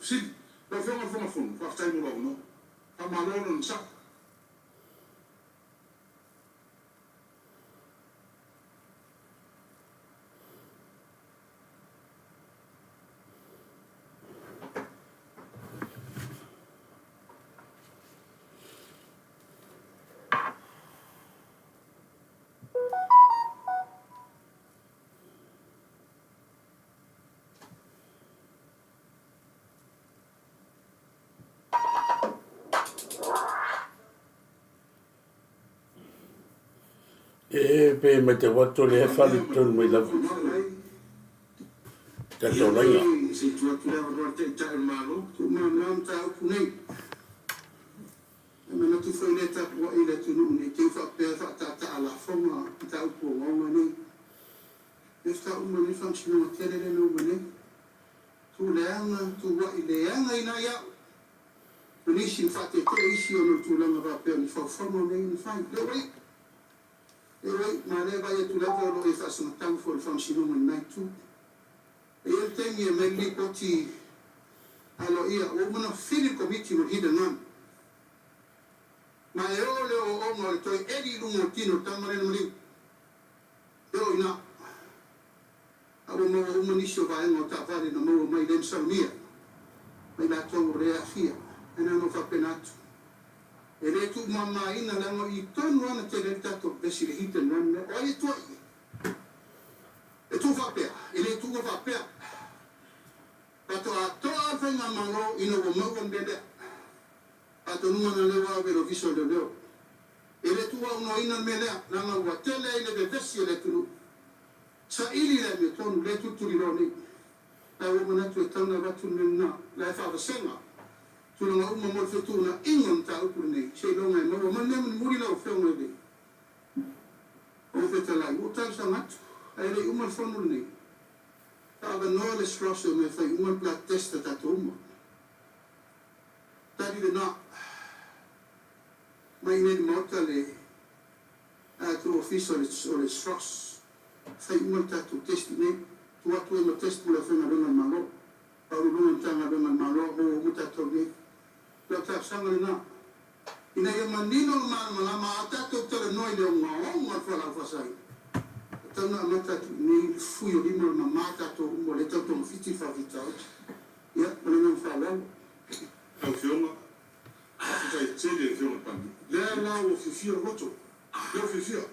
fesili. Lau Afioga i le Fofoga Fono, faafetai mo lou avanoa. Faamalo le onosai. E pe mai te watu le fale tonu mai lava. Tatou laina. Se i tuu atu le avanoa i le Taitai o le Malo. Tuumalamalama mataupu nei. E manatu foi lea tapuai i le atunuu ne i te i faapea e faataataa lafoga mataupu ogaoga nei. Lea faatoa uma nei le faamasinoga tele lea na uma nei. Tu leaga, tuuai leaga ina ai au ma nisi na faateetee isi ona o le tulaga faapea o ni faufauga nei na fai. Lea ua iu. Lea ua iu. Ma lea e vaai atu lava o lo o i ai faasagatau foi o le faamasinoga i lena itu. E i ai le taimi e aumai le lipoti aloaia ua uma ona fili le Komiti ma le Hidden Run. Ma e oo le ooooga o le toe eli i luga o le tino o le tama lea na maliu. E oo i ina, a ua maua uma nisi o vaega o taavale na maua mai lea na saunia ma i latou o lea e aafia. Ae na ona ou faapena atu, e le tuumamaina leaga o i tonu lava na tele ai le tatou vevesi i le hit and run lea. O ai e tuai ai? E tuu faapea? E le tuua faapea. Faatoa toa le Faigamalo ina ua maua le mea lea. Faatonuga na lea ua ave i le Ofisa o Leoleo. E le tuuaunoaina le mea lea, leaga ua tele ai le vevesi a le atunuu. Saili le amiotonu, lea e tulituliloa nei. La ua manatu e tatau ona avatu le mea lena, la e faavasega tulaga uma mo le fetuunaiga o le mataupu lenei, seiloga e maua ma le mea mulimuli lau Afioga i le Fofoga Fetalai, ua ou talosaga atu, ae le i uma le fono lenei, faaavanoa le SROS e omai e fai uma le blood test a tatou uma. Tali lena. Mai nei le Maota le tatou Ofisa o le SROS fai uma le tatou test i nei. Tuu atu ai ma test mo le aufaigaluega a le Malo. Faauluuluga i Matagaluega a le Malo maua uma tatou nei. O lau talosaga lena. Ina ia manino le malamalama a o tatou talanoa i le ogaoga o le fualaau faasaina, e tatau ona amata atu i nei le fui o lima o le mama tatou uma o lea e tau togafiti le faafitauli. Ia, ma le agaga faaaloalo. Lau Afioga, faafetai tele i le Afioga i le Palemia. Lea la ua fiafia lou loto. Lea ua fiafia.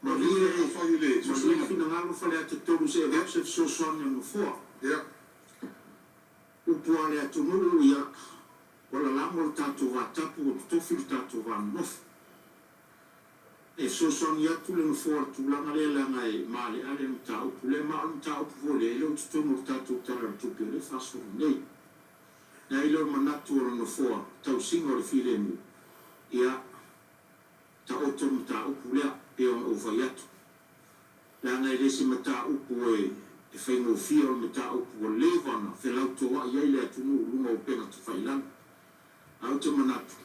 Malie malie le finagalo Faleata 3 se avatu se fesoasoani a le Nofoa. Ia. Upu a le atunuu, ia, ua lalamo le tatou vatapu ua totofi le tatou va nonofo. E fesoasoani atu le Nofoa i le tulaga lea leaga e maaleale le mataupu lea, ma o le mataupu foi lea e le o i totonu o le tatou Tala o le Tupe o lea e faasolo nei. Leai lea o le manatu o le Nofoa, tausiga o le filemu, ia, taoto le mataupu lea, pei ona ou fai atu. Leaga e le se mataupu e faigofie, o le mataupu ua leva ona felautoa'i ai le atunuu i luga o upega tafailagi. Ae ou te manatu,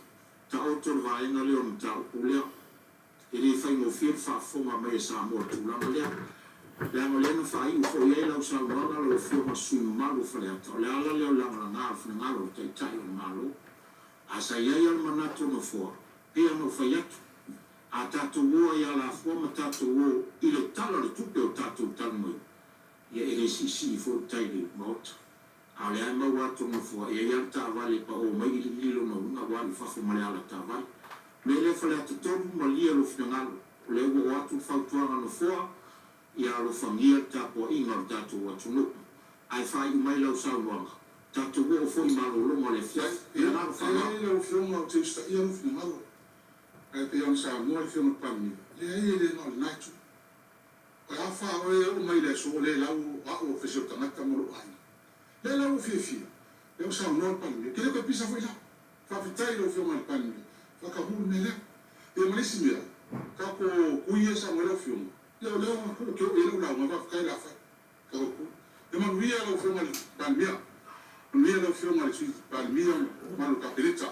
taoto le vaega lea o le mataupu lea. E le faigofie le faafofoga mai a Samoa i le tulaga lea. Leaga o lea na faaiu foi ai lau saunoaga lau Afioga i le sui usufono mamalu o Faleata, o le ala lea o le lagalaga o le finagalo o le Taitai o le Malo. A sa i ai lava le manatu o Nofoa, pei ona ou fai atu, a tatou o ai alafua ma tatou o i le Tala o le Tupe o tatou talanoaina, ia e le siisii foi le tai i le Maota. A o lea e maua atu e le Nofoa, e i ai lava le taavale e pao mai iliili lona uiga ua alu i fafo ma le ala taavale. O le mea lea Faleata 3, malie lou finagalo, o lea ua oo atu le fautuaga a Nofoa, ia alofagia le tapuaiga o le tatou atunuu. Ae faaiu mai lau saunoaga, tatou oo foi i malologa o le afiafi. Ia, Finagalo faaaloalo. e lau Afioga ou te usitaia lou finagalo, ae pei ona saunoa le Afioga i le Palemia, leai e le na o lena itu. O le a fa oe e oo mai i le aso o lea lau o au o fese o tagata ma lou aiga. Lea la ua fiafia, lea ua saunoa le Palemia, ou te le toe pisa foi la. Faafetai i lau Afioga i le Palemia, faataunuu le mea lea. Ia ma le isi mea, tatou kui ia e saunoa ai lau Afioga, ia o lea ou te oo i ai lau lauga, faafetai o le a fai. Tatou kui. Ia manuia lau Afioga i le Palemia, manuia lau Afioga i le Sui Palemia ma le mamalu o le Kapeneta.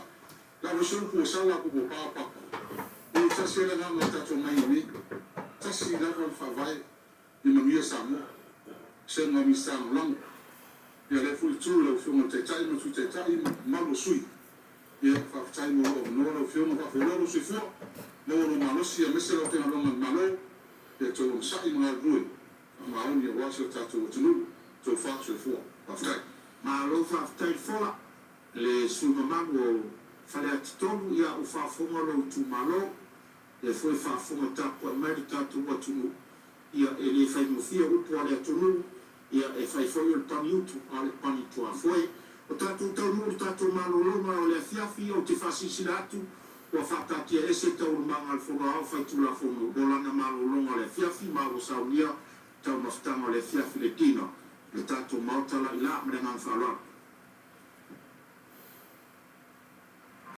Lava se upu ua sala po ua pa papa. E tasi ai le agaga o tatou mai nei. Tasi lava le faavae ia manuia Samoa. Sega o Minisita Lagolago. Ia lea foi itu i lau Afioga i le Taitai ma le Sui Taitai ma le mamalu o sui usufono. Ia, faafetai mo lou avanoa lau Afioga, faafualoa lou soifua, maua lou malosi aemaise le aufaigaluega a le Malo, ia outou onosai ma galulue faamaoni aua si o tatou atunuu. Tofa soifua. Faafetai. Malo faafetai le fola le sui mamalu o Faleata 3, ia ua faafofoga lou itumalo, lea foi faafofoga tapuai mai le tatou atunuu, ia e le faigofie upu a le atunuu, ia e fai foi o le paniutu a o le panituafoe. O tatou taunuu i le tatou malologa o le afiafi, ou te faasilasila atu ua faataatiaese taualumaga a le Fono Aoao Faitulafono mo lana malologa o le afiafi ma ua saunia taumafataga o le afiafi le dinner le tatou Maota lailā ma le agaga faaaloalo.